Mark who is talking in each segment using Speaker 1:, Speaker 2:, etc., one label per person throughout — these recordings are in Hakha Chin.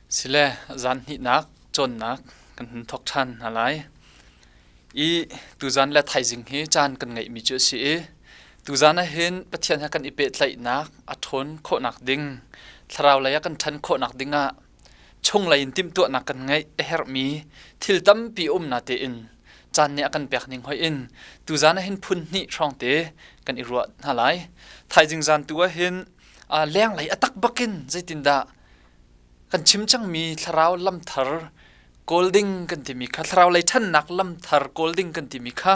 Speaker 1: Sile zan hnihnak cawnnak kan hun thawk ṭhan hna lai. I tuzan le thaizing hi caan kan ngeihmi cu a si i tuzan ah hin Pathian he kan i pehtlaihnak a ṭhawn khawhnak ding, thlarau lei ah kan ṭhan khawhnak ding ah chunglei in timhtuahnak kan ngeih a herhmi thil tampi um na tein caan nih a kan pek ning hoih in tuzan ah hin phun hnih hrawng te kan i ruah hna lai. Thaizing zan tu ah hin lenglei a tak bakin zeitindah kan chim cangmi thlarau lamthar kawl ding kan timi kha thlarau lei ṭhannak lamthar kawl ding kan timi kha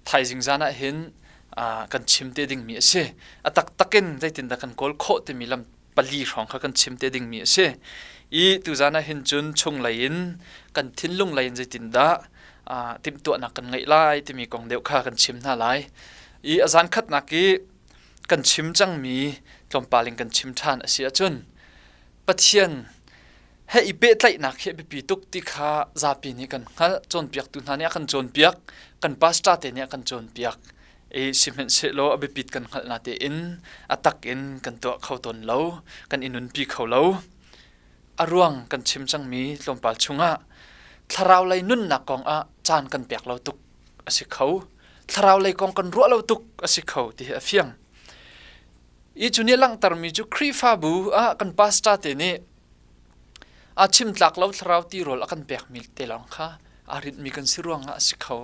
Speaker 1: thaizing zan ah hin kan chim te dingmi a si. A taktak in zeitindah kan kawl khawh timi lam pali hrawng kha kan chim te dingmi a si. I tuzan ah hin cun chunglei in kan thinlung lei in zeitindah timhtuahnak kan ngeih lai timi kong deuh kha kan chim hna lai. I a zan khatnak i kan chim cangmi tlawmpal in kan chim ṭhan a si ahcun Pathian he i pehtlaihnak hi a biapi tuk ti kha zapi nih kan hngalh. Cawnpiaktu hna nih a kan cawnpiak, kan pastor te nih a kan cawnpiak. I sihmanhsehlaw a biapit kan hngalh na tein a tak in kan tuah kho tawn lo, kan i nunpi kho lo. A ruang kan chim cangmi tlawmpal chungah thlarau lei nunnak kong ah caan kan pek lo tuk a si kho. Thlarau lei kong kan ruah lo tuk a si kho ti hi a fiang. I cu nih langhtermi cu Khrihfabu ah kan pastor te nih a chim tlak lo thlarau tirawl a kan pekmi te lawng kha aa rinhmi kan si ruangah a si kho.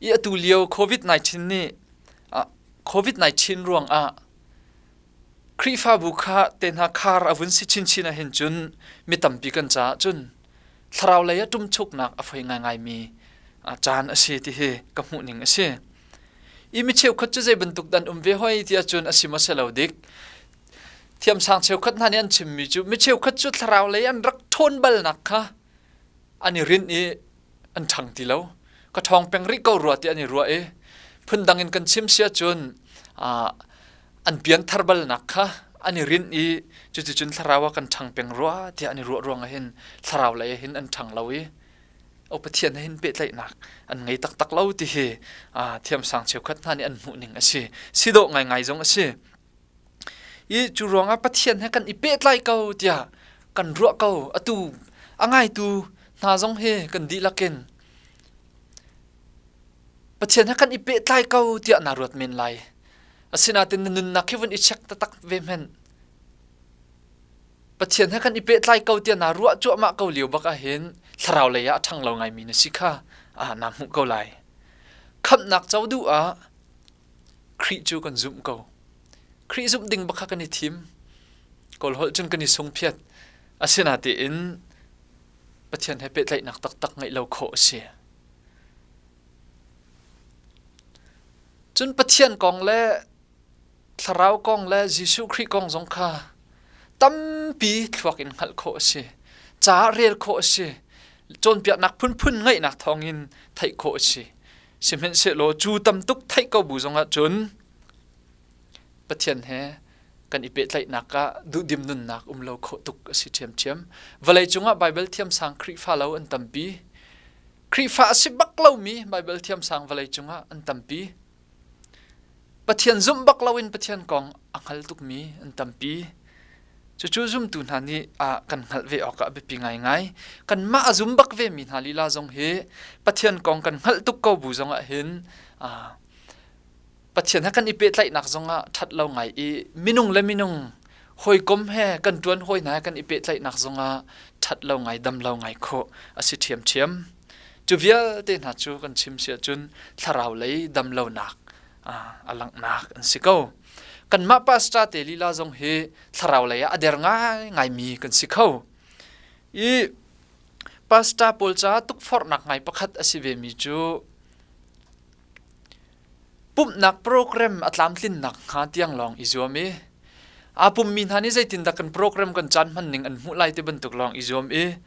Speaker 1: I atu lio COVID-19 nih COVID-19 ruangah Khrihfabu kha te hna khar a vun si chinchin ahhin cun mi tampi kan caah cun thlarau lei ah ṭumchuknak a foi ngaingaimi caan a si ti hi ka hmuh ning a si. I mi cheukhat cu zei bantuk dan um ve hoi ti ahcun a si maw si lo dik. Thiamsang cheukhat hna nih an chimmi cu mi cheukhat cu thlarau lei an rak ṭhawn balnak kha an i rinh i an ṭhang ti lo. Ka ṭhawng peng rih ko rua ti an i ruah i phundang in kan chim si ahcun an pianthar balnak kha an i rinh i cuticun thlarau ah kan ṭhang peng rua tiah an i ruah ruangah hin thlarau lei ah hin an ṭhang lo i o Pathian he hin pehtlaihnak an ngei taktak lo ti hi thiamsang cheukhat hna nih an hmuh ning a si. Si dawh ngaingai zong a si. I cu ruangah Pathian he kan i pehtlai ko tiah kan ruah ko. Atu a ngaitu hna zong hi kan dihlak in Pathian he kan i pehtlai ko tiah naa ruat men lai. Asinain na nunnak hi vun i check taktak ve hmanh. Pathian he kan i pehtlai ko tiah naa ruah cuahmah ko lio bak ahhin thlarau lei ah a ṭhang lo ngaimi na si kha naa hmuh ko lai. Khamhnak co duh ah Khrih cu kan zumh ko. Khrih zumh ding bak kha kan i thim. Kawl holh cun kan i sungphiat. Asinain Pathian he pehtlaihnak taktak ngeih lo khawh a si. Cun Pathian kong le Thlarau kong le Jesuh Khrih kong zong kha tampi thluak in hngalh khawh a si. Ca rel khawh a si. Cawnpiaknak phunphun ngeihnak thawngin theih khawh a si. Sihmanhsehlaw cu tam tuk theih ko bu zongah cun Pathian he kan i pehtlaihnak ah duhdim nunnak um lo khawh tuk a si ṭhiamṭhiam. Vawlei cungah Baibal thiamsang Khrihfa lo an tampi. Khrihfa a si bak lomi Baibal thiamsang vawlei cungah an tampi. Pathian zumh bak loin Pathian kong a hngal tukmi an tampi. Cucu zumtu hna nih ah kan hngalh ve awkah a biapi ngaingai. Kanmah a zum bak vemi hna lila zong hi Pathian kong kan hngalh tuk ko bu zongah hin Pathian he kan i pehtlaihnak zongah ṭhat lo ngai i minung le minung hawikom he kan ṭuan hawi hna he kan i pehtlaihnak zongah ṭhat lo ngai dam lo ngai khawh a si ṭhiamṭhiam. Cu vialte hna cu kan chim si ahcun thlarau lei dam lonak a langhnak an si ko. Kanmah pastor te lila zong hi thlarau lei ah a der ngaingaimi kan si kho. I pastor pawl caah tukforhnak ngai pakhat a si vemi cu pumhnak program a tlamtlinnak hnga tiang lawng i zuam i aa pummi hna nih zeitindah kan program kan caan hman ning an hmuh lai ti bantuk lawng i zuam i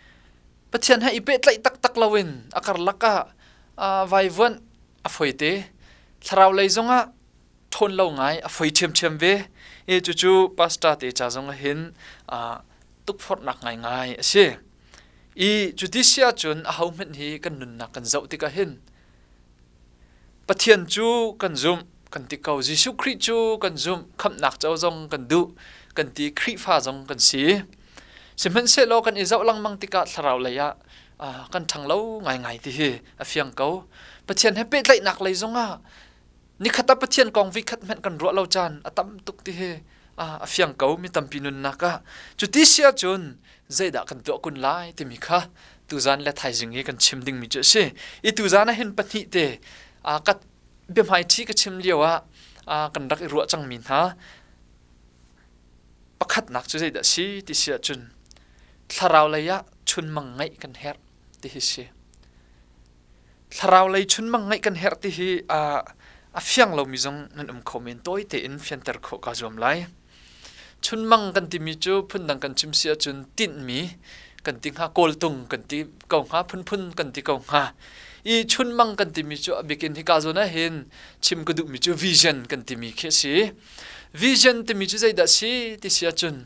Speaker 1: Pathian he i pehtlaih taktak loin a karlak ah vaivuanh a foite thlarau lei zongah ṭhawn lo ngai a foi ṭhiamṭhiam ve i cucu pastor te ca zong ah hin tukforhnak ngaingai a si. I cuti si ahcun ahohmanh hi kan nunnak kan zoh tikah hin Pathian cu kan zumh kan ti ko Jesuh Khrih cu kan zumh khamhnak co zong kan duh kan ti Khrihfa zong kan si. Sihmanhsehlaw kan i zoh lengmang tikah thlarau lei ah kan ṭhang lo ngaingai ti hi a fiang ko. Pathian he pehtlaihnak lei zongah nikhat ah Pathian kong vikhat hmanh kan ruah lo caan a tam tuk ti hi a fiang ko mi tampi nunnak ah. Cuti si ahcun zeidah kan tuah kun lai timi kha tuzan le thaizing hi kan chim dingmi cu a si. I tuzan ah hin pahnih te ka biahmaiṭhi ka chim lio ah kan rak i ruah cangmi hna Pakhatnak cu zeidah a si ti si ahcun thlarau lei ah chunmang ngeih kan herh ti hi si. Thlarau lei chunmang ngeih kan herh ti hi a fiang lomi zong nan um kho men tawi tein fianter khawh kaa zuam lai. Chunmang kan timi cu phundang kan chim si ahcun tinhmi kan ti hnga, kawltung kan ti ko hnga, phunphun kan ti ko hnga. I chunmang kan timi cu a bikin hika zawn ah hin chim ka duhmi cu vision kan timi khi a si. Vision timi cu zeidah si ti si ahcun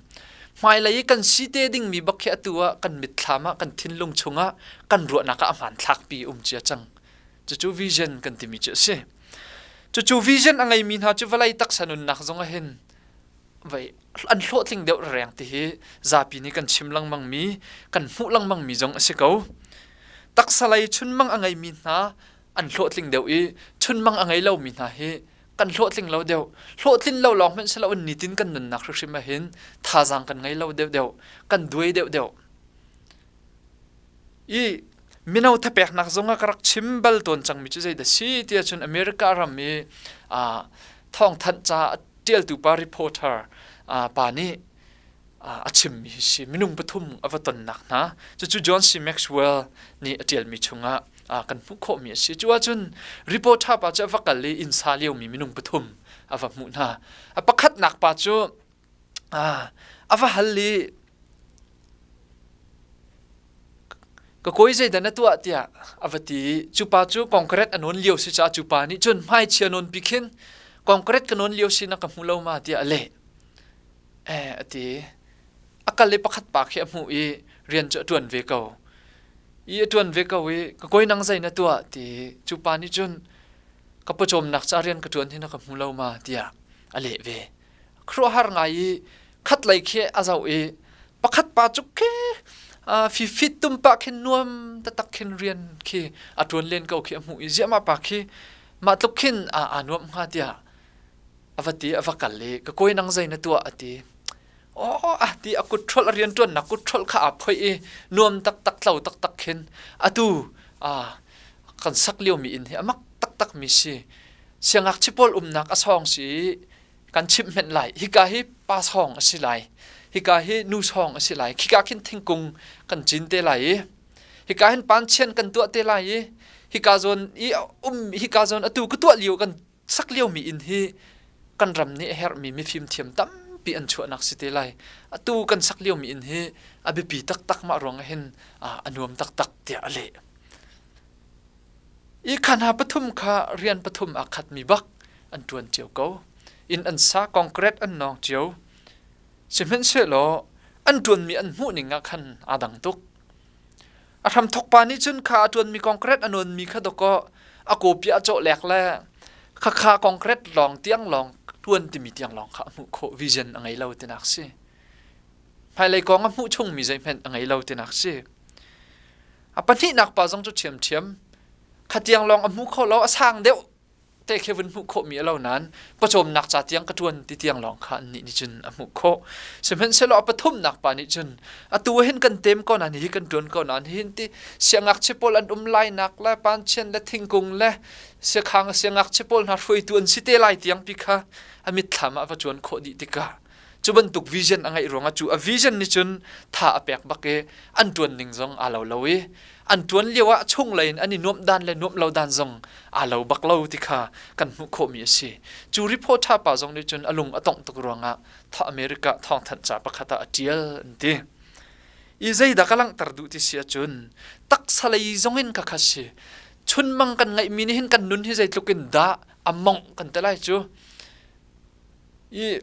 Speaker 1: hmailei i kan si te dingmi bak khi atu ah kan mitthlam ah kan thinlung chungah kan ruahnak ah a hmanthlakpi um cia cang. Cucu vision kan timi cu a si. Cucu vision a ngeimi hna cu vawlei taksa nunnak zong ah hin vei an hlawhtling deuh reng ti hi zapi nih kan chim lengmang mi kan hmuh lengmang mi zong a si ko. Taksa lei chunmang a ngeimi hna an hlawhtling deuh i chunmang a ngei lomi hna hi kan hlawhtling lo deuh hlawhtlin lo lawng hmanh si loin nitin kan nunnak hrimhrim ah hin thazaang kan ngei lo deuh deuh kan duai deuh deuh i mino thapeknak zong ah ka rak chim bal tawn cangmi cu zeidah si ti ahcun America ram i thawngthanh ca a ṭialtu pa reporter pa nih a chimmi hi si minung pathum a va tonnak hna cucu John C. Maxwell nih a ṭialmi chungah kan hmuh khawhmi a si cu ahcun reporter pa cu a va kal i inn sa liomi minung pathum a va hmuh hna a pakhatnak pa cu a va hal i ka kawi zeidah na tuah tiah a va ti i cu pa cu concrete a nawn lio si caah cu pa nih cun hmaichia nawn pi khin concrete ka nawn lio si na ka hmu lo ma tiah a leh Eh a ti. A kal i pakhat pa khi a hmuh i rian cu a ṭuan ve ko. I a ṭuan ve ko i ka kawi nang zei na tuah ti cu pa nih cun ka pawcawmnak ca rian ka ṭuan hi na ka hmu lo ma tiah a leh ve. Khuaruahhar ngai i khatlei khi a zoh i pakhat pa cu khi fifit tum pah khin nuam taktak khin rian khi a ṭuan len ko khi a hmuh i ziah mah pa khi mah tluk khin aa nuamh hnga tiah a va ti a va kal i ka kawi nang zei na tuah a ti aw a ti a kut ṭholh a rianṭuannak kut ṭholh kha aa phoih i nuam taktak tlo taktak khin atu kan sak liomi inn hi a mak taktak mi si siangngakchia pawl umnak a sawng si i kan chimh hmenh lai hika hi pa sawng a si lai hika hi nu sawng a si lai khika khin thingkung kan cin te lai i hika hin panchian kan tuah te lai i hika zawn i um hika zawn atu ka tuah lio kan sak liomi inn hi kan ram nih a herhmi mifim thiam tampi an chuahnak si te lai. Atu kan sak liomi inn hi a biapi taktak mah ruang ah hin a nuam taktak tiah a leh. I kha hna pathum kha rian pathum aa khatmi bak an ṭuan cio ko. Inn an sa, concrete an nawng cio. Sihmanhsehlaw an ṭuanmi an hmuh ning ah khan aa dang tuk. A hramthawk pa nih cun kha a ṭuanmi concrete a nawnmi kha dawkaw a kawpi a cawhlek le khakha concrete lawng tiang lawng ṭuan timi tiang lawng kha a hmuh khawh vision a ngei lo tinak si. Hmailei kong a hmuh chungmi zeihmanh a ngei lo tinak si. A pahnihnak pa zong cu ṭhiamṭhiam kha tiang lawng a hmu kho lo a sang deuh te khi vun hmuh khawhmi a lo nain pawcawmnak ca tiang ka ṭuan ti tiang lawng kha annih nih cun a hmuh khawh. Sihmanhsehlaw a pathumnak pa nih cun atu hin kan tem ko nain hi kan ṭuan ko nain hin ti siangngakchia pawl an um lainak le panchian le thingkung le siakhang siangngakchia pawl hna hruaitu an si te lai tiang pi kha a mitthlam ah va cuan khawh dih tikah cu bantuk vision a ngeih ruangah cu a vision nih cun tha a pek bak i an ṭuan ning zong aa lo lo i an ṭuan lio ah chunglei in an i nuamh dan le nuamh lo dan zong aa lo bak lo ti kha kan hmuh khawhmi a si. Cu reporter pa zong nih cun a lung a tongh tuk ruangah America thawngthanh ca pakhat ah a ṭial an ti. I zeidah ka langhter duh ti si ahcun taksa lei zong in ka khat si. Chunmang kan ngeihmi nih hin kan nun hi zeitluk in dah a mongh kan ti lai cu. I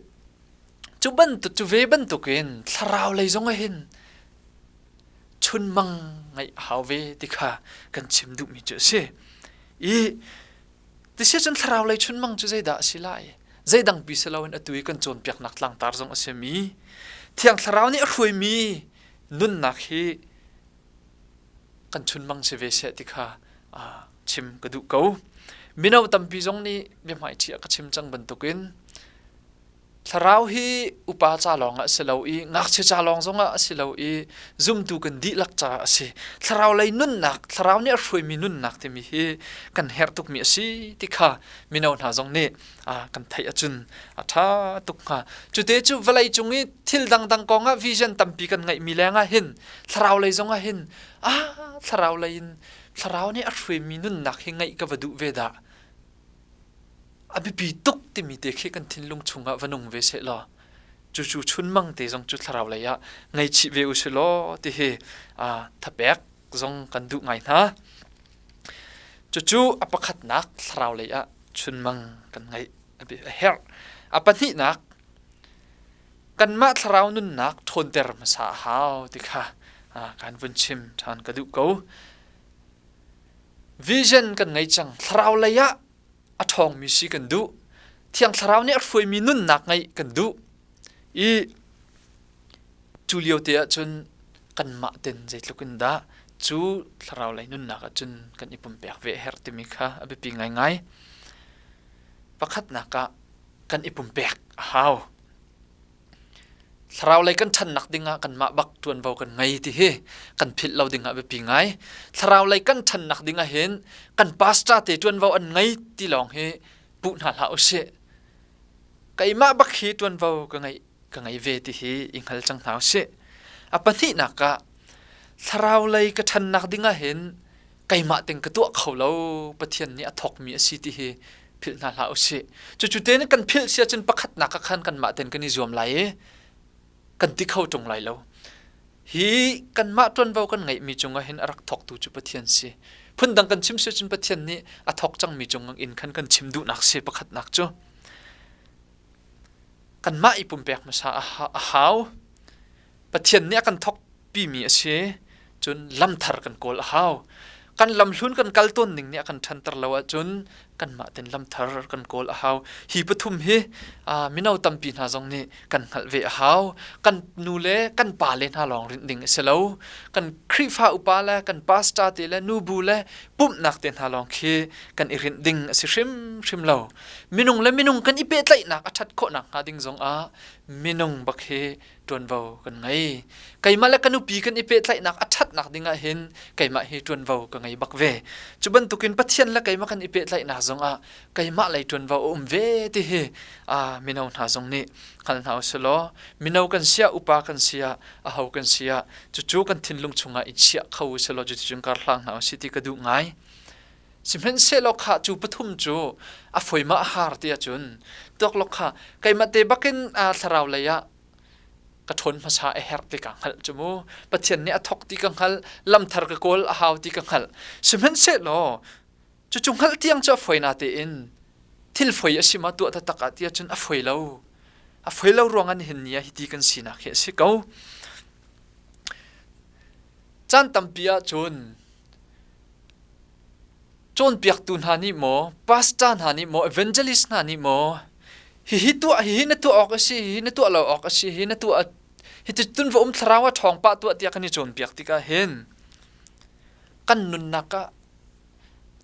Speaker 1: cu bantuk cu ve bantukin thlarau lei zong ah hin chunmang ngeih a hau ve ti kha kan chim duhmi cu a si. I tisi cun thlarau lei chunmang cu zeidah a si lai? Zeidang pi si loin atu i kan cawnpiaknak tlangtar zong a simi Thiang Thlarau nih a hruaimi nunnak hi kan chunmang si ve seh ti kha chim ka duh ko. Mino tampi zong nih biahmaiṭhi ah ka chim cang bantukin Thlarau hi upa ca lawng ah a si lo i ngakchia ca lawng zongah a si lo i zumtu kan dihlak caah a si. Thlarau lei nunnak, thlarau nih a hruaimi nunnak timi hi kan herh tukmi a si ti kha mino hna zong nih kan theih ahcun a ṭha tuk hnga. Cute cu vawlei cung i thil dangdang kong ah vision tampi kan ngeihmi lengah hin thlarau lei zongah hin ah thlarau lei in thlarau nih a hruaimi nunnak hi ngeih ka va duh ve dah. A biapi tuk timi te khi kan thinlung chungah va nung ve seh law cucu chunmang te zong cu thlarau lei ah ngeichih ve u si law ti hi thapek zong kan duh ngai hna. Cucu a pakhatnak thlarau lei ah chunmang kan ngeih a herh. A pahnihnak kanmah thlarau nunnak ṭhawnter hmasa a hau ti kha kan vun chim ṭhan ka duh ko. Vision kan ngei cang. Thlarau lei ah a ṭhawngmi si kan duh. Thiang Thlarau nih a hruaimi nunnak ngeih kan duh. I cu lio te ahcun kanmah ten zeitluk in dah cu thlarau lei nunnak ahcun kan i pumpek ve a herh timi kha a biapi ngaingai. Pakhatnak ah kan i pumpek a hau. Thlarau lei kan ṭhannak dingah kanmah bak ṭuanvo kan ngei ti hi kan philh lo dingah biapi ngai. Thlarau lei kan ṭhannak dingah hin kan pastor te ṭuanvo an ngei ti lawng hi puh hna hlah usih. Keimah bak hi ṭuanvo ka ngei ka ngei ve ti hi i hngal cang hna usih. A pahnihnak ah thlarau lei ka ṭhannak dingah hin keimah ting ka tuah kho lo Pathian nih a thawkmi a si ti hi philh hna hlah usih. Cucu te kan philh si ahcun pakhatnak ah khan kanmah ten kan i zuam lai i kan ti kho ṭung lai lo. Hi kanmah ṭuanvo kan ngeihmi cungah hin a rak thawktu cu Pathian si. Phundang kan chim si ahcun Pathian nih a thawk cangmi cung in khan kan chim duhnak si pakhatnak cu. Kanmah i pumpek hmasa a hau. Pathian nih a kan thawkpimi a si. Cun lamthar kan kawl a hau. Kan lamhlun kan kal tawn ning nih a kan ṭhanter lo ahcun kanmah ten lamthar kan kawl a hau. Hi pathum hi mino tampi hna zong nih kan hngalh ve a hau. Kan nu le kan pa le hna lawng rinh ding a si lo. Kan Khrihfa upa le kan pastor te le nubu le pumhnak te hna lawng khi kan i rinh ding a si hrimhrim lo. Minung le minung kan i pehtlaihnak a ṭhat khawh nakhnga ding zongah minung bak hi ṭuanvo kan ngei. Keimah le ka nupi kan i pehtlaihnak a ṭhatnak ding ah hin keimah hi ṭuanvo ka ngei bak ve. Cu bantukin Pathian le keimah kan i pehtlaihnak zongah keimah lei ṭuanvo a um ve ti hi mino hna zong nih hngal hna usih law mino kan siah upa kan siah aho kan siah cucu kan thinlung chungah i chiah kho usih law cuticun kar hlang hna usih ti ka duh ngai. Sihmanhsehlaw khah cu pathum cu a foi ma a har ti ahcun tuaklok kha keimah te bakin thlarau lei ah ka ṭhawn hmasa a herh ti ka hngalh cu mu. Pathian nih a thawk ti ka hngalh, lamthar ka kawl a hau ti ka hngalh. Sihmanhsehlaw cucu hngalh tiang cu a foi na tein thil foi a si ma tuah taktak ah ti ahcun a foi lo. A foi lo ruang ah nihin ni ah hiti kan sinak hi a si ko. Caan tampi ahcun Cawnpiaktu hna nih maw, pastor hna nih maw, evangelist hna nih maw, hihi tuah, hihi na tuah awk a si, hihi na tuah lo awk a si, hihi na tuah hi tun va um thlarau a ṭhawng pah tuah tiah kan i cawnpiak tikah hin kan nunnak ah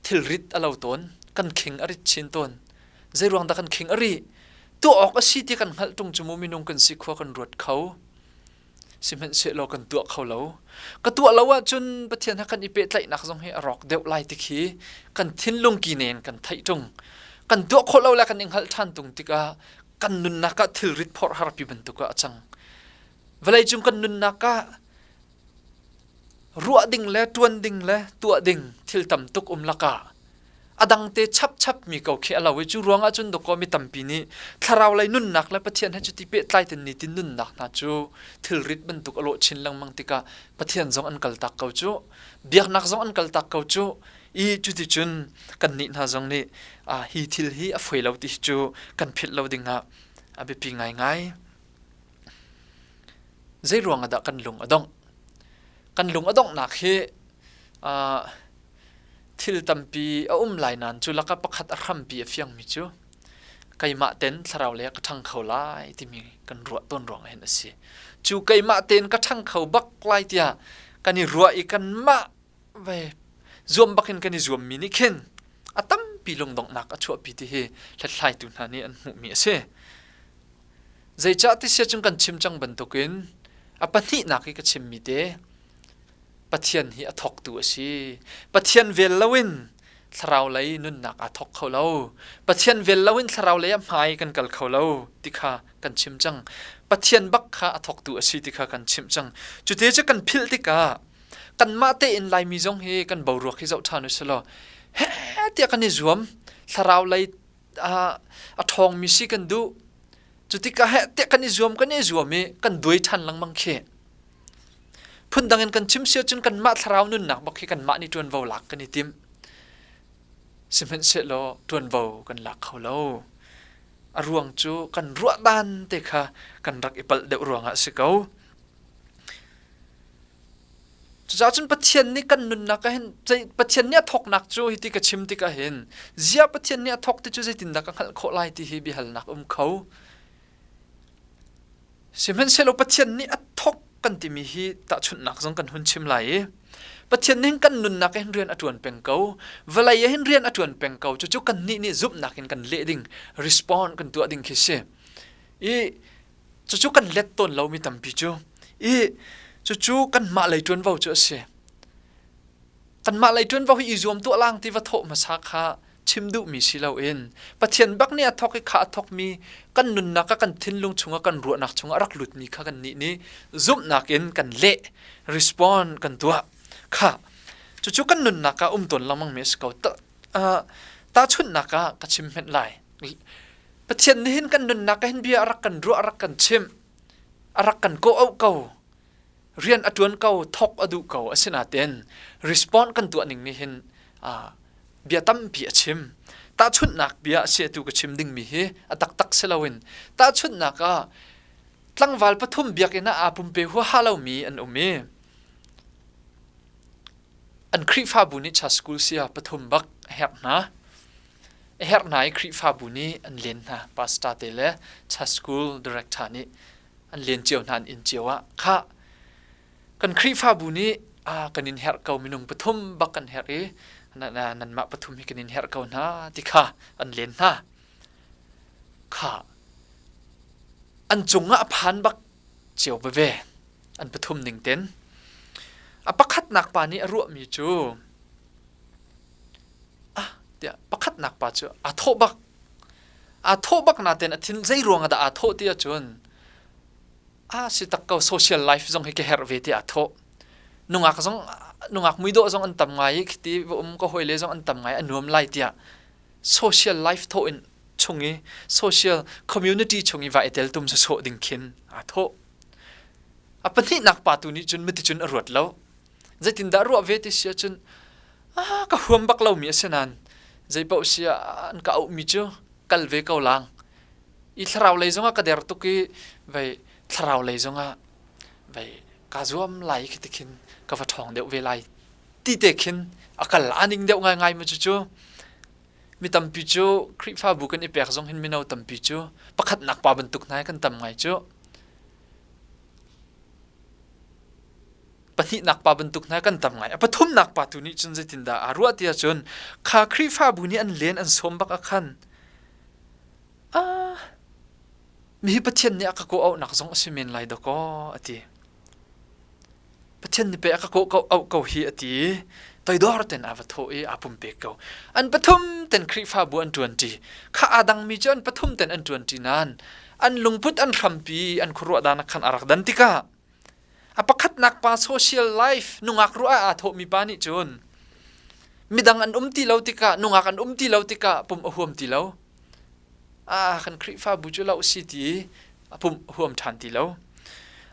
Speaker 1: thilrit a lo tawn, kan khing a rit chin tawn. Zeiruang dah kan khing a rih? Tuah awk a si ti kan hngalh ṭung cu mu minung kan si khua kan ruat kho. Sihmanhsehlaw kan tuah kho lo. Ka tuah lo ahcun Pathian he kan i pehtlaihnak zong hi a rawk deuh lai ti khi kan thinlung ki nen kan theih ṭung. Kan tuah khawh lo le kan i hngalh ṭhan tung tikah kan nunnak ah thilrit phorh harpi bantuk ah a cang. Vawleicung kan nunnak ah ruah ding le ṭuan ding le tuah ding thil tam tuk um lakah a dang te chapchap mi ko khi a lo i cu ruangah cun dawkaw mi tampi nih thlarau lei nunnak le Pathian he cuti pehtlai ten nitin nunnak hna cu thilrit bantuk a lawh chin lengmang tikah Pathian zong an kaltak ko cu biaknak zong an kaltak ko cu i cuticun kannih hna zong nih hi thil hi a foi lo ti hi cu kan philh lo dingah a biapi ngaingai. Zei ruangah dah kan lung a dongh? Kan lung a donghnak hi thil tampi a um lai nain cu lakah pakhat a hrampi a fiangmi cu. Keimah ten thlarau lei ah ka ṭhang kho lai timi kan ruah tawn ruangah hin a si. Cu keimah tein ka ṭhang kho bak lai tiah kan i ruah i kanmah ve zuam bak in kan i zuammi nih khin a tampi lungdonghnak a chuahpi ti hi hlathlaitu hna nih an hmuhmi a si. Zeicah ti sia cun kan chim cang bantukin a pahnihnak i ka chimmi te Pathian hi a thawktu a si. Pathian vel loin thlarau lei nunnak aa thawk kho lo. Pathian vel loin thlarau lei ah hmai kan kal kho lo ti kha kan chim cang. Pathian bak kha a thawktu a si ti kha kan chimh cang. Cute cu kan philh tikah kanmah tein Laimi zong hi kan boruak hi zoh ṭhan u sih law heh tiah kan i zuam thlarau lei a ṭhawngmi si kan duh. Cu tikah heh tiah kan i zuam kan i zuam i kan duai ṭhan lengmang khi. Phundang in kan chim si ahcun kanmah thlarau nunnak bak hi kanmah nih ṭuanvo lak kan i tim. Sihmanhsehlaw ṭuanvo kan lak kho lo. A ruang cu kan ruah dan te kha kan rak i palh deuh ruangah a si ko. Cucaah cun Pathian nih kan nunnak ah hin Pathian nih a thawknak cu hiti ka chim tikah hin ziah Pathian nih a thawk ti cu zeitindah ka hngalh khawh lai ti hi biahalnak um kho. Sihmanhsehlaw Pathian nih a thawk kan timi hi tahchunhnak zong kan hun chim lai i Pathian nih kan nunnak ah hin rian a ṭuan peng ko. Vawlei ah hin rian a ṭuan peng ko. Cucu kannih nih zumhnak in kan leh ding, respond kan tuah ding khi si. I cucu kan let tawn lomi tampi cu. I cucu kanmah lei ṭuanvo cu a si. Kanmah lei ṭuanvo hi i zuam tuah lang ti va thawh hmasa kha chim duhmi si loin Pathian bak nih a thawk i kha a thawkmi kan nunnak ah kan thinlung chungah kan ruahnak chungah a rak lutmi kha kan nih nih zumhnak in kan leh respond kan tuah kha cucu kan nunnak ah um tawn lengmang mi a si ko tahchunhnak ah ka chim hmenh lai Pathian nih hin kan nunnak ah hin bia a rak kan ruah a rak kan chimh a rak kan kawh auh ko rian a ṭuan ko thawk a duh ko asinain respond kan tuah ning nih hin bia tampi a chim tahchunhnak bia a si atu ka chim dingmi hi a taktak si loin tahchunhnak ah tlangval pathum biakinn ah aa pumpe huaha lomi an um i an Khrihfabu nih cha school sia pathum bak a herh hna a herh hna i Khrihfabu nih an len hna pastor te le cha school director nih an len cio hna an inn cio ah khah kan Khrihfabu nih kan in herh ko minung pathum bak kan herh i nanmah pathum hi kan in herh ko hna ti kha an len hna kha an cungah a phan bak cio veve an pathum ning ten a pakhatnak pa nih a ruahmi cu ah tiah pakhatnak pa cu aa thawh bak Aa thawh bak nain a thin zei ruang ah dah aa thawh ti ahcun a si tak ko social life zong hi ka herh ve ti aa thawh. Nungak zong nungak muidawh zong an tam ngai i khiti va um ka hawile zong an tam ngai a nuam lai tiah social life thawh in chung i social community chung i va i tel tum sawsawh ding khin aa thawh. A pahnihnak pa tu nih cun maticun a ruat lo. Zeitindah ruah ve ti si ahcun ah ka huam bak lomi a si nain zeipaoh si ah an ka auhmi cu kal ve ko lang. I thlarau lei zongah ka der tuk i vei thlarau lei zongah vei kaa zuam lai khi ti khin ka va ṭhawng deuh ve lai ti te khin a kal a ning deuh ngaingai mu cucu mi tampi cu Khrihfabu kan i pek zong hin mino tampi cu pakhatnak pa bantuk hna kan tam ngai cu. Pahnihnak pa bantuk hna kan tam ngai. A pathumnak pa tu nih cun zeitindah aa ruah ti ahcun kha Khrihfabu nih an len an sawm bak ah khan ah mihi Pathian nih a ka kawh auhnak zong a si men lai dakaw a ti. Pathian nih pei a ka kawh ko auh ko hi a ti i toidor ten aa va thawh i aa pumpek ko. An pathum ten Khrihfabu an ṭuanṭi. Kha aa dangmi cu an pathum ten an ṭuanṭi nain an lungput an hrampi an khuaruah dan ah khan a rak dan tikah A pakhatnak pa social life nungak ruah ah aa thawhmi pa nih cun midang an um ti lo tikah nungak an um ti lo tikah pum a huam ti lo. Ah kan Khrihfabu cu lo si ti a pum a huam ṭhan ti lo.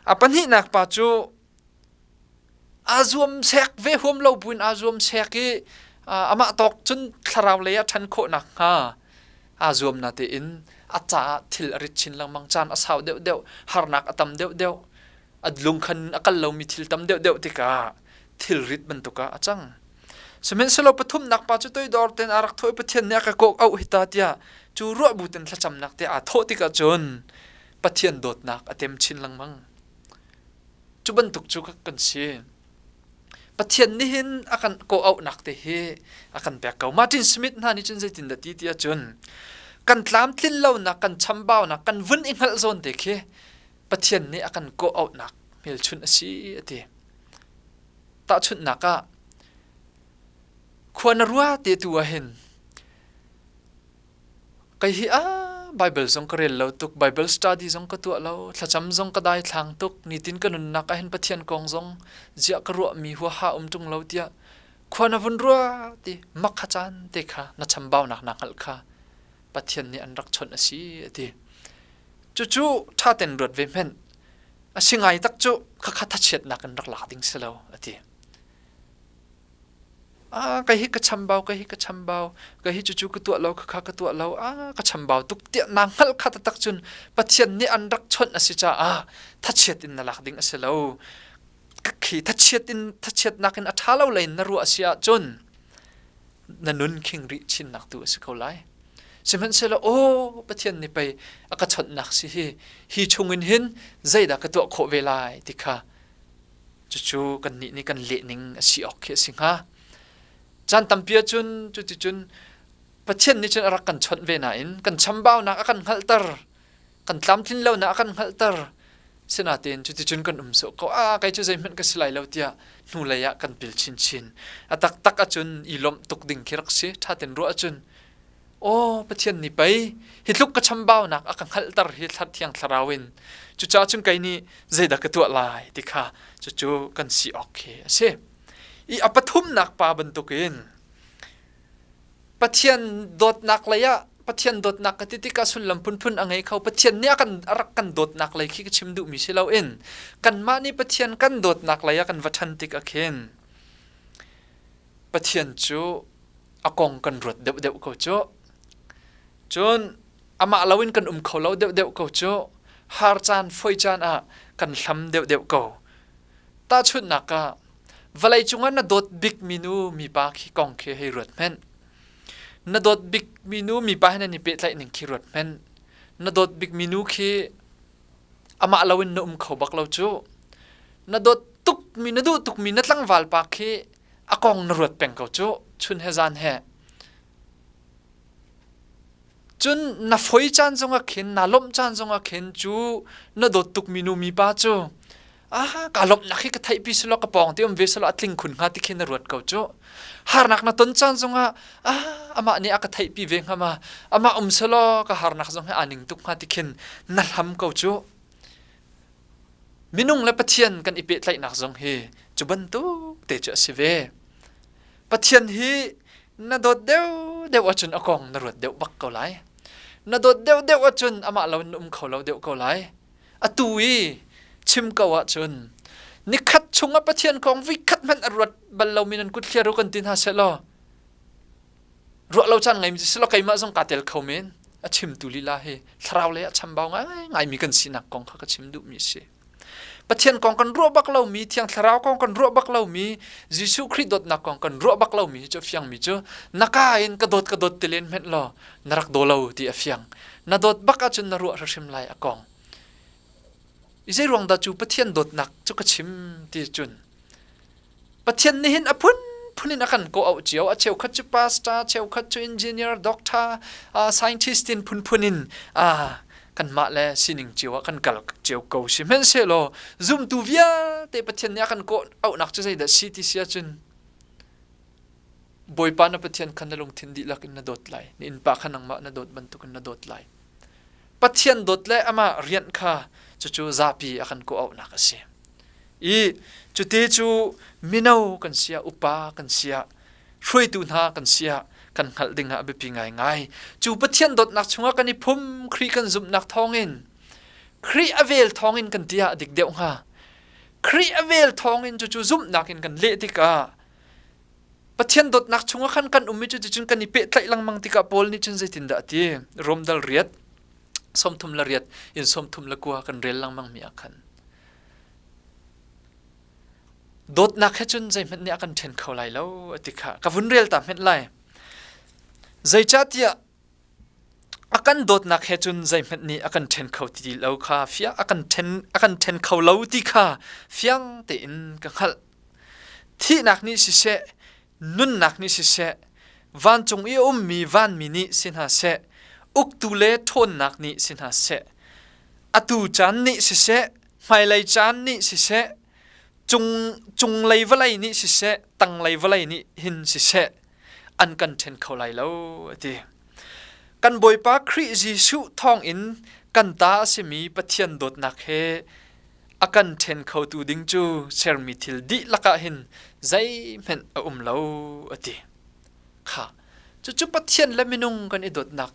Speaker 1: A pahnihnak pa cu aa zuam sek ve huam lo buin aa zuam sek i amah tawk cun thlarau lei ah ṭhan khawh nakhnga aa zuam natein a caah thil a rit chin lengmang caan a sau deuhdeuh harnak a tam deuhdeuh a lungkhan a kal lomi thil tam deuhdeuh tikah thilrit bantuk ah a cang. Sihmanhsehlaw pathumnak pa cu toidor tein aa rak thawh i Pathian nih a ka kawk auh hi ta tiah cu ruah bu ten thlacamnak te aa thawh tikah cun Pathian dawtnak a tem chin lengmang. Cu bantuk cu kan si. Pathian nih hin a kan kawh auhnak te hi a kan pek ko. Martin Smith hna nih cun zeitindah ti ti ahcun kan tlamtlin lonak, kan chambaunak, kan vun i hngalh zawn te khi Pathian nih a kan kawh auhnak hmelchunh a si a ti. Tahchunhnak ah khua na rua te tu ah hin Kei hi ah Bible zong ka rel lo tuk, Bible study zong ka tuah lo, thlacam zong ka daithlang tuk, nitin ka nunnak ah hin Pathian kong zong ziah ka ruahmi huaha um ṭung lo tiah khua na vun ruah ti mak kha caan te kha na chambaunak naa hngalh kha Pathian nih an rak chawnh a si a ti. Cucu ṭha ten ruat ve hmenh. A si ngai tak cu khakha thachiatnak in rak lak ding si lo a ti. Ah, kei hi ka chambau, kei hi ka chambau, kei hi cucu ka tuah lo, khakha ka tuah lo, ah, ka chambau tuk tiah naa hngalh kha taktak cun Pathian nih an rak chawnh a si caah thachiat in na lak ding a si lo. Khi thachiat in thachiatnak in a ṭha lo lei in na ruah a si ahcun na nun khing rih chinnak tu a si ko lai. Sihmanhsehlaw aw Pathian nih pei a ka chawnhnak si hi hi chungin hin zeidah ka tuah khawh ve lai ti kha Cucu kannih nih kan lehning a si awk khi a si hnga. Caan tampi ahcun cuticun Pathian nih cun a rak kan chawnh ve nain kan chambaunak a kan hngalhter, kan tlamtlin lonak a kan hngalhter. Sinain cuticun kan um sawh ko. Ah, kei cu zeihmanh ka si lai lo tiah hnulei ah kan pil chinchin. A taktak ahcun i lawmh tuk ding khi rak si. Ṭha tein ruah ahcun Aw Pathian nih pei hi tluk ka chambaunak a ka hngalhter hi Thiang Thlarau in cucaah cun kei nih zeidah ka tuah lai ti kha cucu kan si awk khi a si. I a pathumnak pa bantukin Pathian dawtnak lei ah Pathian dawtnak ka ti tikah sullam phunphun a ngei kho. Pathian nih a kan a rak kan dawtnak lei khi ka chim duhmi si loin kanmah nih Pathian kan dawtnak lei ah kan va ṭhan tik ah khin Pathian cu a kong kan ruat deuhdeuh ko cu. Cun amah loin kan um kho lo deuhdeuh ko cu. Har caan, foi caan ah kan hlam deuhdeuh ko. Tahchunhnak ah, vawlei cungah na dawt bik minu mipa khi kong khi hei ruat hmenh. Na dawt bik minu mipa he nan i pehtlaih ning khi ruat hmenh. Na dawt bik minu khi amah loin na um kho bak lo cu. Na dawt tukmi, na duh tukmi na tlangval pa khi a kong na ruat peng ko cu chun he zan he cun na foi caan zongah khin na lawmh caan zongah khin cu na dawt tuk mi nu mi pa cu ah ka lawmhnak hi ka theihpi selaw ka pawng te um ve selaw a tling khun hnga ti khin na ruat ko cu harnak na ton caan zongah ah amah nih a ka theihpi ve hnga ma amah um selaw ka harnak zong hi aa ning tuk hnga ti khin na hlam ko cu Minung le Pathian kan i pehtlaihnak zong hi cu bantuk te cu a si ve. Pathian hi na dawt deuhdeuh ahcun a kong na ruat deuh bak ko lai. Na dawt deuhdeuh ahcun amah lo in na um kho lo deuh ko lai. Atu i chim ko ahcun nikhat chungah Pathian kong voikhat hmanh a ruat bal lomi nan kut thliar u kan ti hna sehlaw ruah lo caan ngeimi si lo keimah zong kaa tel kho men a chimtu lila hi thlarau lei ah chambau ngaingai kan sinak kong kha ka chim duhmi a si Pathian kong kan ruah bak lomi Thiang Thlarau kong kan ruah bak lomi Jesuh Khrih dawtnak kong kan ruah bak lomi cu a fiangmi cu na ka in ka dawt ka dawt ti len hmenh law na rak daw lo ti a fiang na dawt bak ahcun na ruah hrimhrim lai a kong i zei ruang dah cu Pathian dawtnak cu ka chim ti cun Pathian nih hin a phunphun in a kan kawh auh cio. A cheukhat cu pastor, cheukhat cu engineer, doctor, uh, scientist in phunphun in uh, kanmah le sining cio ah kan kal cio ko sihmanhsehlaw zumtu vialte Pathian nih a kan kawh auhnak cu zeidah si ti si ahcun Bawipa na Pathian kha na lungthin dihlak in na dawt lai. Na innpa kha nangmah na dawt bantukin na dawt lai. Pathian dawt le amah rianh kha cucu zapi a kan kawh auhnak a si. I cute cu mino kan si ah upa kan si ah hruaitu hna kan si ah kan hngalh ding ah a biapi ngaingai. Cu Pathian dawtnak chungah kan i phum Khrih kan zumhnak thawngin Khrih a vel thawngin kan ti ah a dik deuh hnga. Khrih a vel thawngin cucu zumhnak in kan leh tikah Pathian dawtnak chungah khan kan um i cuticun kan i pehtlaih lengmang tikah Paul nih cun zeitindah a ti? Rom dal riat, 38 in 32 kan rel lengmang mi ah khan. Dawtnak he cun zeihmanh nih a kan ṭhen kho lai lo a ti kha ka vun rel ta hmenh lai. Zeicahtiah a kan dawtnak he cun zeihmanh nih a kan ṭhen kho ti lo kha fiang a kan ṭhen a kan ṭhen kho lo ti kha fiang tein ka hngalh. Thihnak nih siseh, nunnak nih siseh, vancung i a ummi vanmi nih si hna seh, uktu le ṭhawnnak nih si hna seh, atu caan nih siseh, hmailei caan nih siseh, cung cunglei vawlei nih siseh, tanglei vawlei nih hin siseh, an kan ṭhen kho lai lo, a ti. Kan Bawipa Khrih Jesuh thawngin kan ta a simi Pathian dawtnak he a kan ṭhen khotu ding cu sermi thil dihlak ah hin zeihmanh a um lo, a ti. Kha, cucu Pathian le minung kan i dawtnak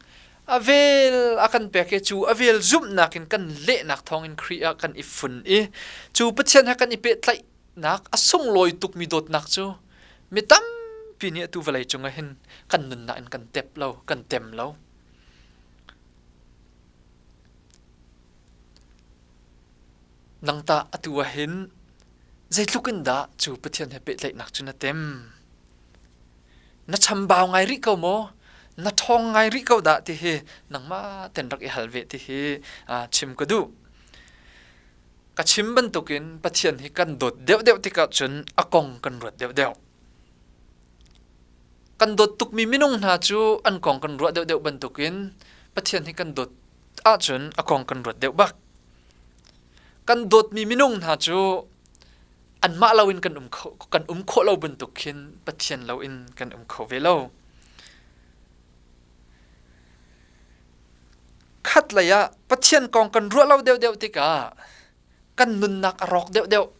Speaker 1: a vel a kan pek i cu a vel zumhnak in kan lehnak thawngin Khrih ah kan i fun i cu Pathian he kan i pehtlaih nak a sunglawi tukmi dawtnak cu mi tampi nih atu vawlei cung ah hin kan nunnak in kan tep lo, kan tem lo. Nang tah atu ah hin zeitluk in dah cu Pathian he pehtlaihnak cu na tem? Na chambau ngai rih ko maw? Na ṭhawng ngai rih ko dah ti hi nangmah ten rak i hal ve ti hi chim ka duh. Ka chim bantukin Pathian hi kan dawt deuhdeuh tikah cun a kong kan ruat deuhdeuh. Kan dawt tukmi minung hna cu an kong kan ruah deuhdeuh bantukin Pathian hi kan dawt ahcun a kong kan ruat deuh bak. Kan dawtmi minung hna cu anmah loin kan um kho, kan um khawh lo bantuk khin Pathian loin kan um kho ve lo. Khatlei ah Pathian kong kan ruah lo deuhdeuh tikah kan nunnak a rawk deuhdeuh.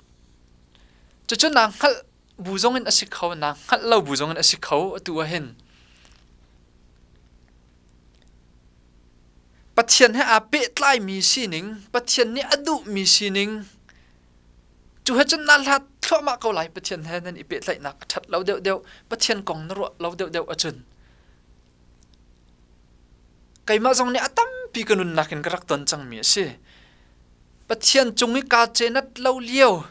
Speaker 1: Cucu naa hngalh bu zong in a si kho, naa hngalh lo bu zong in a si kho atu ah hin. Pathian he aa pehtlaimi sining, Pathian nih a duhmi sining, cu he cun naa hlat thluahmah ko lai. Pathian he nan i pehtlaihnak a ṭhat lo deuhdeuh, Pathian kong na ruah lo deuhdeuh ahcun Keimah zong nih a tampi ka nunnak in ka rak ton cangmi a si. Pathian cung i kaa cenat lo lio,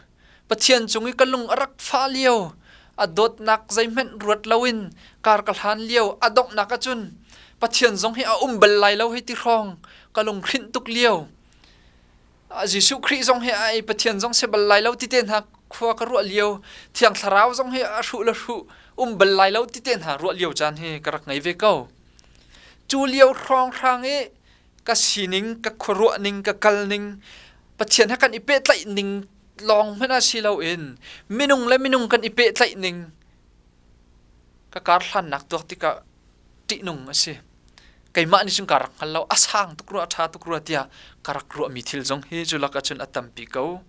Speaker 1: Pathian cung i ka lung a rak fah lio, a dawtnak zeihmanh ruat loin kar ka hlan lio, a donghnak ahcun Pathian zong hi a um bal lai lo hei ti hrawng ka lunghrinh tuk lio. Jesuh Khrih zong hi ai Pathian zong si bal lai lo ti te hna khua ka ruah lio, Thiang Thlarau zong hi a hruh le hruh um bal lai lo ti te hna ruah lio caan hi ka rak ngei ve ko. Cu lio hrawnghrang i ka sining, ka khuaruah ning, ka kal ning, Pathian he kan i pehtlaih ning lawng hmanh ah si loin minung le minung kan i pehtlaih ning ka kar hlannak tuak tikah ṭihnung a si. Keimah nih cun ka rak hngal lo, a sang tuk rua, a ṭha tuk rua tiah ka rak ruahmi thil zong hi cu lakah cun a tampi ko.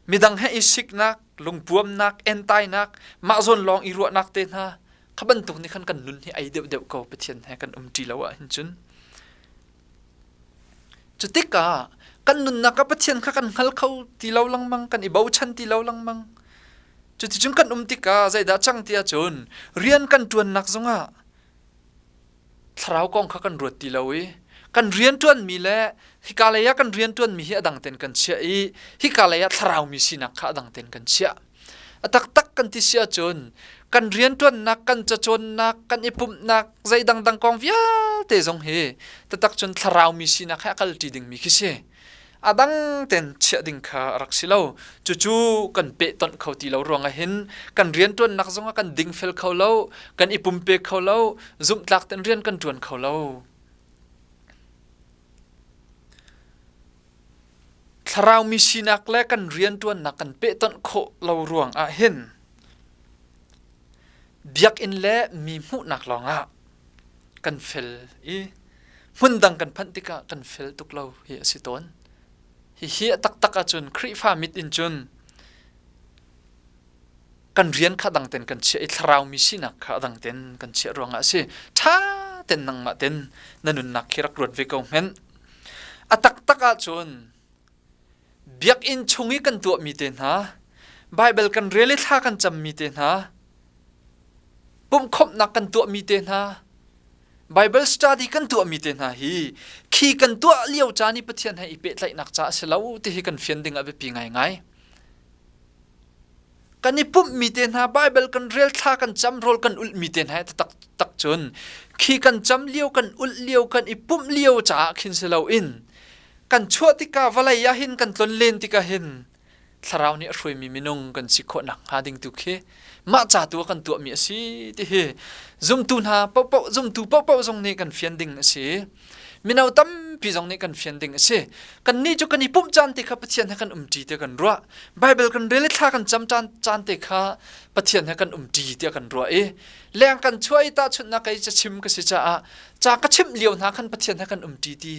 Speaker 1: Midang he i siknak, lungpuamnak, entainak, mah zawn lawng i ruahnak te hna, kha bantuk nih khan kan nun hi ei deuhdeuh ko Pathian he kan um ṭi lo ahhin cun. Cu tikah kan nunnak ah Pathian kha kan hngal kho ti lo lengmang, kan i bochan ti lo lengmang. Cuticun kan um tikah zeidah cang ti ahcun rian kan ṭuannak zongah thlarau kong kha kan ruat ti lo i kan rianṭuanmi le hika lei ah kan rianṭuanmi hi a dang tein kan chiah i hika lei ah thlarau mi sinak kha a dang tein kan chiah. A taktak kan ti si ahcun kan rianṭuannak, kan cacawnnak, kan i pumhnak, zei dangdang kong vialte zong hi taktak cun thlarau mi sinak he a kalṭi dingmi khi si. A dang ten chiah ding kha a rak si lo. Cucu kan pehtonh kho ti lo ruangah hin kan rianṭuannak zongah kan dingfel kho lo, kan i pumpe kho lo, zumhtlak ten rian kan ṭuan kho lo. Thlarau mi sinak le kan rianṭuannak kan pehtonh khawh lo ruangah hin biakinn le mi hmuhnak lawngah kan fel i hmundang kan phanh tikah kan fel tuk lo hi a si tawn. Hihi a taktak ahcun Khrihfa mit in cun kan rian kha dang ten kan chiah i thlarau mi sinak kha dang ten kan chiah ruangah a si. Ṭha ten nangmah ten na nunnak khi rak ruat ve ko hmenh. A taktak ahcun biakinn chung i kan tuahmi te hna, Baibal kan rel i thla kan cammi te hna, pumhkhawmhnak kan tuahmi te hna, Bible study kan tuahmi te hna hi khi kan tuah lio caan i Pathian he i pehtlaihnak ca a si lo ti hi kan fian ding a biapi ngaingai. Kan i pumhmi te hna Bible kan rel thla kan cam rawl kan ulhmi te hna tak tak cun khi kan cam lio kan ulh lio kan i pumh lio caah khin si loin kan chuah tikah vawlei ah hin kan tlon len tikah hin thlarau nih a hruaimi minung kan si khawh nak hnga ding tu khi mah ca tu kan tuahmi a si ti hi zumtu hna paohpaoh zumtu paohpaoh zong nih kan fian ding a si mino tampi zong nih kan fian ding a si kannih cu kan i pumh caan te kha Pathian he kan umṭi te kan ruah Bible kan rel i thla kan cam caan caan te kha Pathian he kan umṭi tiah kan ruah i leng kan chuah i tahchunhnak kei cachim ka si caah ca ka chimh lio hna khan Pathian he kan umṭi ti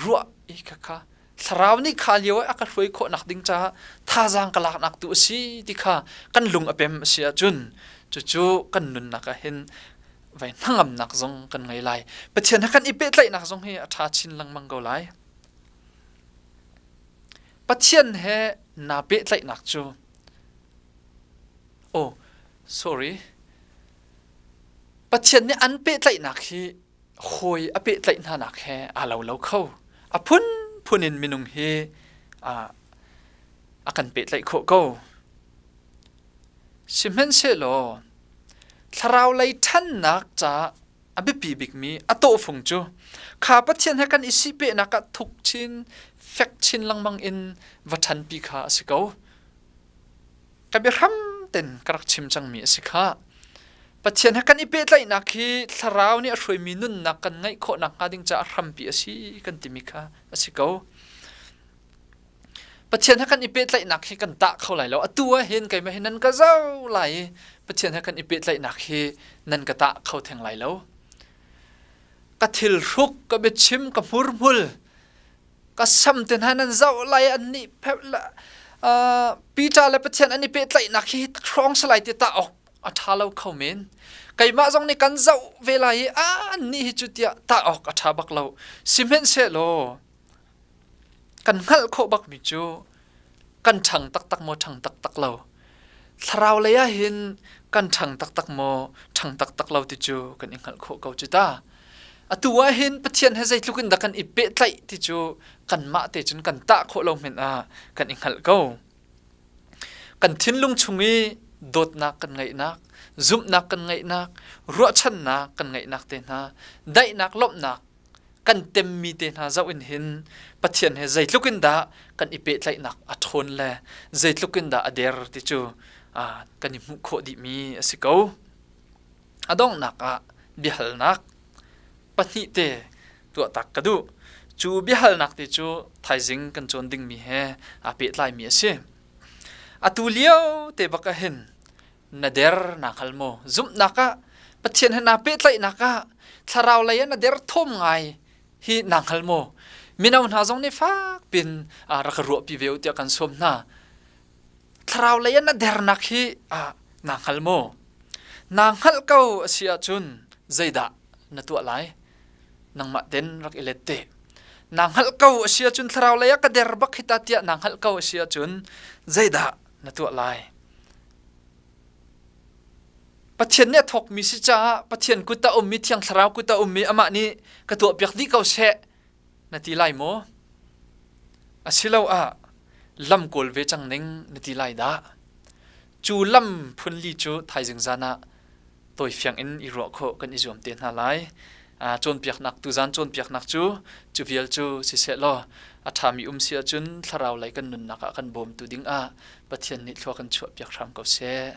Speaker 1: ruah i khakha thlarau nih kha lio i a ka hruai khawhnak ding caah thazaang ka laknak tu a si ti kha kan lung a pem a si ahcun cucu kan nunnak ah hin vai hnangamnak zong kan ngei lai. Pathian he kan i pehtlaihnak zong hi a ṭha chin lengmang ko lai. Pathian he naa pehtlaihnak cu oh sorry Pathian nih an pehtlaihnak hi hawi a pehtlaih hnanak he aa lo lo kho. A phunphun in minung hi a kan pehtlaih khawh ko. Sihmanhsehlaw thlarau lei ṭhannak caah a biapi bikmi a tawhfung cu kha Pathian he kan i sipehnak ah thuk chin fek chin lengmang in va ṭhanpi kha a si ko. Ka biahram ten ka rak chim cangmi a si kha. Pathian he kan i pehtlaihnak hi thlarau nih a hruaimi nunnak kan ngeih khawh nakhnga ding caah hrampi a si kan timi kha a si ko. Pathian he kan i pehtlaihnak hi kan tah kho lai lo. Atu ah hin keimah hi nan ka zoh lai i Pathian he kan i pehtlaihnak hi nan ka tah kho theng lai lo. Ka thil hruk, ka biachim, ka hmurhmul, ka sam te hna nan zoh lai an nih Peter le Pathian an i pehtlaihnak hi hrawng salai ti tah awk a ṭha lo kho men. Keimah zong nih kan zoh ve lai i an nih hi cu tiah tah awk a ṭha bak lo. Sihmanhsehlaw kan hngalh khawh bakmi cu kan ṭhang taktak maw ṭhang taktak lo. Thlarau lei ah hin kan ṭhang taktak maw ṭhang taktak lo ti cu kan i hngalh khawh ko cu ta. Atu ah hin Pathian he zeitluk in dah kan i pehtlaih ti cu kanmah te cun kan tah khawh lo hmanh ah kan i hngalh ko. Kan thinlung chung i dawtnak kan ngeihnak, zumhnak kan ngeihnak, ruahchannak kan ngeihnak te hna, daihnak, lawmhnak kan temmi te hna zoh in hin Pathian he zeitluk in dah kan i pehtlaihnak a ṭhawn le zeitluk in dah a der ti cu kan i hmuh khawh dihmi a si ko. A donghnak ah biahalnak pahnih te tuahtak ka duh. Cu biahalnak te cu thaizing kan cawn dingmi he aa pehtlaimi a si. Atu lio te bak ah hin na der naa hngal maw? Zumhnak ah Pathian he naa pehtlaihnak ah thlarau lei ah na der thawm ngai hi naa hngal maw? Mino hna zong nih fak pin rak ruahpi ve u tiah kan sawm hna. Thlarau lei ah na dernak hi naa hngal maw? Naa hngalh ko a si ahcun zeidah na tuah lai? Nangmah ten rak i let te. Naa hngalh ko a si ahcun thlarau lei ah ka der bak hi ta tiah naa hngalh ko a si ahcun zeidah na tuah lai? Pathian nih a thawkmi si caah Pathian kut ah ummi Thiang Thlarau kut ah ummi amah nih ka tuahpiak dih ko seh na ti lai maw? Asiloah lam kawl ve cang ning na ti lai dah? Cu lam phunli cu thaizing zan ah tawifiang in i ruah khawh kan i zuam te hna lai. Cawnpiaknak tuzan cawnpiaknak cu cu vial cu siseh law a ṭhami um si ahcun thlarau lei kan nunnak ah kan bawmtu ding ah Pathian nih thlua kan chuahpiak hram ko seh.